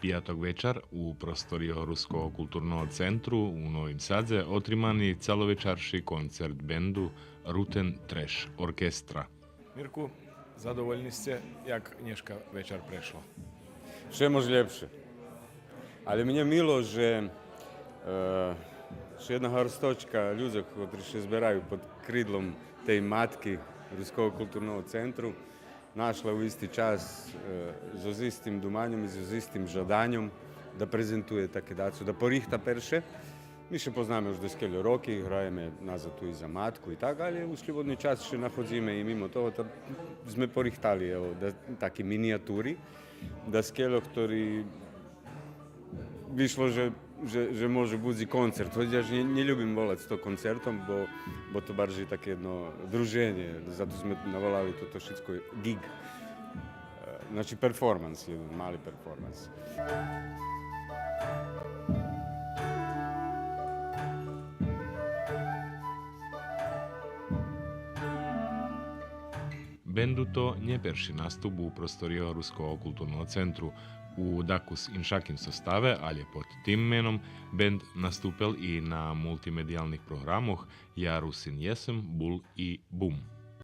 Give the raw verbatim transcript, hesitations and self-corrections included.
Пияток вечар у просторийох Руского културного центру у Новим Садзе отримани цаловечарши концерт бенду Ruten Trash Orchestra. Мирку, задовольни сце як нєшка вечар прешло? Вше мож лєпше. Але мнє мило же, е, же єдна горсточка людзох, котри ше збераю под кридлом тей матки Руского културного центру, нашла у исти час, е, зоз истим думаньом и зоз истим жаданьом да презентує таке дацо, да порихта перше. Ми ше познаме уж доскельо роки, граєме назад ту и за матку и так, але у шлїбодни час ше находзиме и мимо того, та зме порихтали, ево, да, таки миниятури, даскельо, котри вишло же, же, же може буц и концерт, гоч я нє, нє любим волац то концертом, бо, бо то баржей таке єдно друженє, зато зме наволали тото шицко ґиг. Е, значи, перформанс, єден мали перформанс. Бенду то нє перши наступ у просторийох Руского културного центру. У дакус иншаким составе, алє под тим меном, бенд наступел и на мултимедиялних програмох Я Русин єсем, Бул и Бум.